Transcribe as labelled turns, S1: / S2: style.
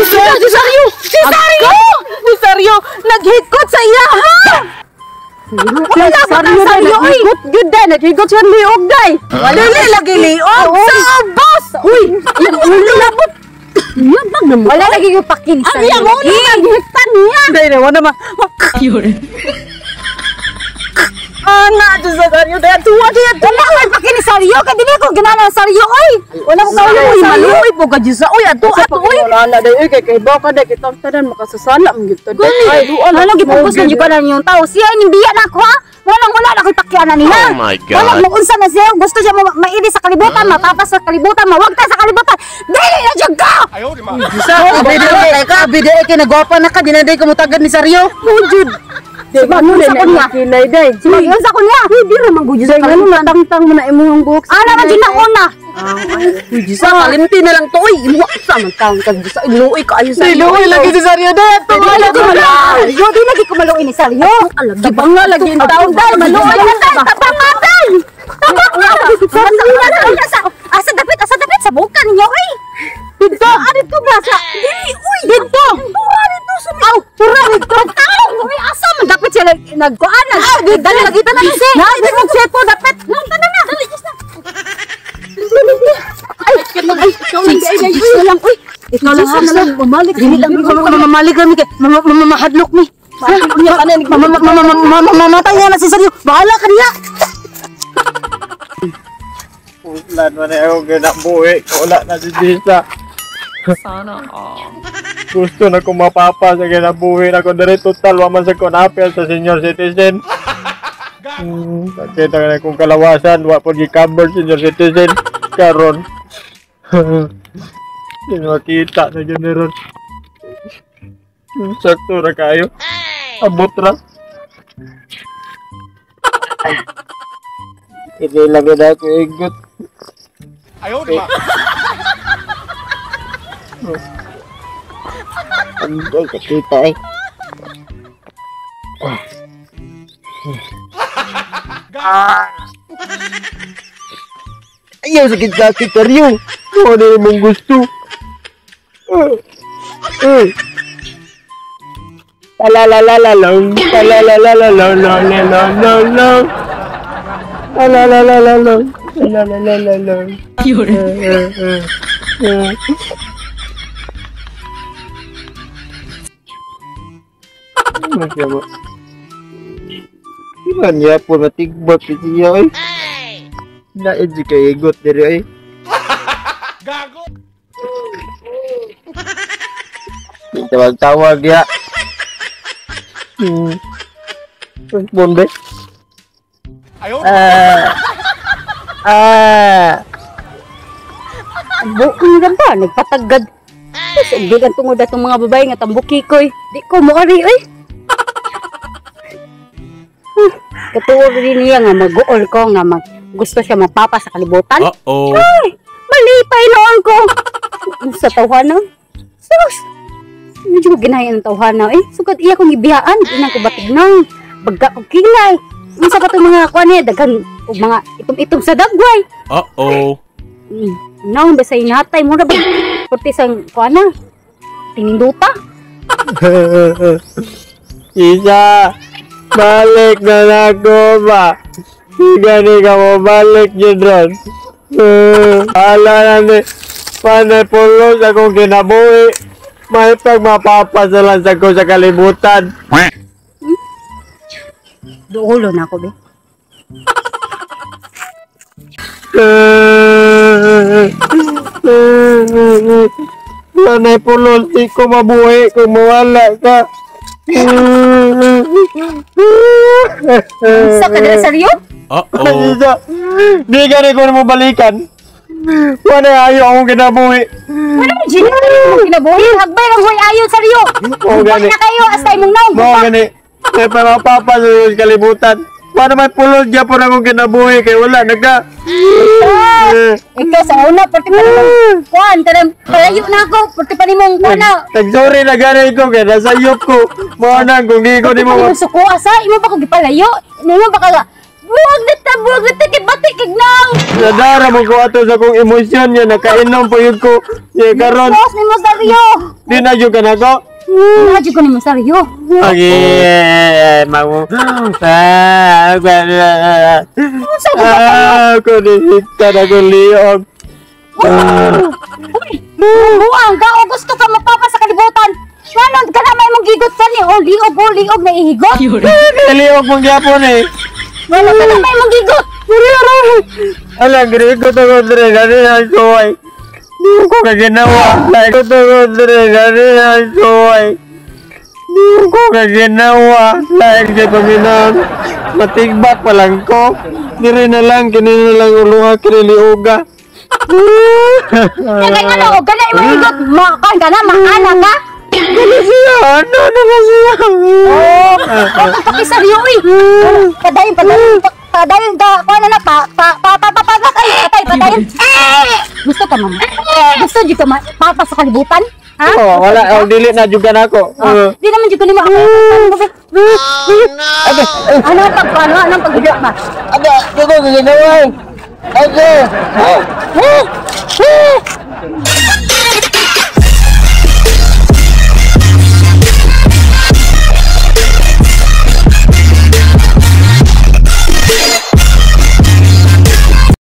S1: Cesario! Cesario! Cesario! Naghikot sa iya, ha? Cesario, naghigot gyud day, naghigot siya liog day. Dili lagi liog sa ubos. Uy, iyang ulo labot. Yabang na mo.
S2: Wala lagi yung pakin sa
S1: Ang iyang ulo naghitan niya. Day na wala ma. Ana, Cesario, day tuwa day
S2: Wala ko pakin ni Saryo kay dili ko ginana sa Saryo oy. Wala ko kaulo
S1: Uy,
S2: ni Saryo.
S1: maluoy po ka Diyos. Uy, ato ato uy. Wala na day, uy kay kay ka day kitang tanan makasasala man gyud to. Ay, duol.
S2: Ano gipugos na jud ka yung tao. Siya ning biya na ako ha. Walang wala na ko'y pakianan niya.
S3: Oh my God.
S2: Walang mo unsa na siya. Gusto siya mo maili sa kalibutan, matapas sa kalibutan, mawagta sa kalibutan. Dili na jud ka.
S4: Sa abi day kay nagwapa na ka, di na day kamutagad ni Saryo.
S2: Mujud.
S1: Di ba mo
S2: Unsa ko niya?
S1: na kilay day.
S2: Unsa ko niya?
S1: Uy, di ra man gud sa ngano natangtang mo na imong buhok.
S2: Ana man jud na una.
S1: Uy, Diyos, kalimti na lang to. Uy, imuha sa man taon ka Diyos. Ay, luoy ka ayo sa.
S4: Luoy lagi si Saryo day.
S2: Dili lagi maluoy. Yo, di lagi ko maluoy ni Saryo.
S1: Gibang nga lagi ang taon.
S2: Dai, maluoy na tay, tabang nga tay. Tabang nga. Asa asa dapit, asa dapit sa bukan ninyo oy.
S1: Dito, dito ba sa?
S2: Dili, uy. Dito. Tura dito sa may. Aw, tura dito. Aw, uy, asa man dapit siya nagkuan. Dali lagi ta na kasi.
S1: Na, di mo chepo dapit.
S2: Nang tanan na. Dali, just na. Ay, ay, ay, ay, lang, uy.
S1: Ikaw lang ha, na lang bumalik.
S4: Dili lang mamamalig kami kay mamahadlok ni.
S1: Unya ka na
S4: Mamatay niya na si Saryo. Bahala ka niya.
S5: Ulan man na ako ginabuhi. Wala na si Jisa.
S6: Sana all.
S5: Gusto na ko mapapa sa ginabuhi na ko diri total wa man sa kunapel sa senior citizen. Nakita ka na kung kalawasan, wa po gi-cover senior citizen karon. Di makita na gyud ni ron. Sakto ra kayo. Abot ra. Hindi lang na ako igot.
S3: Ayaw, di ba?
S5: Ay, kakita eh. Ayaw, sakit-sakit karyo. Kung ano mong gusto. Talalalalalong, talalalalalong, lalong, talalalalalong, talalalalalong. Masya ba? Di ba niya po matigbot siya eh? Naid si kay igot diri eh.
S3: Gago!
S5: Tawag-tawag ya. Bombe.
S3: Ayaw,
S5: Ah.
S2: Buong ganda, nagpatagad. Tapos, hindi lang tungod atong mga babae nga tambuki ko eh. Di ko moari eh. Katuo rin niya nga mag-uol ko nga mag gusto siya mapapa sa kalibutan.
S3: Uh-oh.
S2: Ay, malipay noon ko. Sa tawhana. Sus! Medyo ko ginahin ang tawhana eh. Sugad iya kong ibiyaan. Inang ko batig nang. Bagka og kilay. Unsa pa itong mga kuan niya, daghan og mga itom-itom sa dagway.
S3: Uh-oh.
S2: Naon ba sa inatay mo na ba? Purti sa kuan na. Tininduta.
S5: Isa, balik na na ako ba? Gani ka mo balik yun ron. Ala na ni, panay pulos akong kinabuhi. May pagmapapasalan sa ko sa kalibutan.
S2: Duulo na ako, be.
S5: Panay pulos, di ko mabuhi kung mawala ka.
S2: Sa ka dira seryo?
S3: Uh-oh.
S5: Isa, di ka rin ko na mo balikan. Wala ayaw akong kinabuhi.
S2: Wala mo gina mo kinabuhi. Hagbay lang hoy ayo seryo.
S5: Oo,
S2: Buka
S5: gani.
S2: na kayo hasta imong naong.
S5: Mao gani. Kaya pa mapapasuyo sa kalibutan. Paano may pulot gyapon akong kinabuhi kay wala nagka.
S2: Ikaw sa una purti pa nimong kuan kanang palayo na ako purti pa nimong kuan na.
S5: Nag-sorry na gani ko kay nasayop ko. Mao na kung di ko
S2: Purti
S5: nimo
S2: pa nimong suko asa imo ba ko gipalayo? Imo ba ka Buwag na ta, buwag na ta, kay batik ignaw.
S5: Nadara mo ko ato sa akong emosyon niya, nakainom po yun ko. Niya karon,
S2: Sus, ni mo saryo.
S5: di na yun ka na ko.
S2: Nadyo ko ni mo saryo.
S5: Okay, mamu. Ah, ah, ah, ko ni hita na ko liog.
S2: Uy, buang ka o gusto ka mapapa sa kalibutan. Nganon ka na may mong gigot sa ni o liog o liog na ihigot.
S5: Liog mong gyapon eh.
S2: Nganon ka na may mong gigot.
S5: Ala, grigo to ko dre, gani ang suway. Di ko kaginawa. Like to ko dre, gani ang suway. Di ko kaginawa. Like sa paminang. Matigbak pa lang ko. Diri na lang, kini na lang ulunga, kini liuga.
S2: Kaya ano, o gana imong higot. Makan ka na, maana ka.
S5: Dili siya, ano na na siya.
S2: Oh, ang pakisaryo eh. Padayon, padayon, padayon ka. Kuha na na, pa, pa, pa, pa, pa, pa, pa, ay, patay, patayon. Gusto ka, mama? Gusto di ka papa sa kalibutan? Ha?
S5: Oh, wala, oh, dili na juga na ako.
S2: Oh, di naman jud ko nimo ako. Ano ang pag ano anong pag ba?
S5: Aga, di ko ginawa. Aga.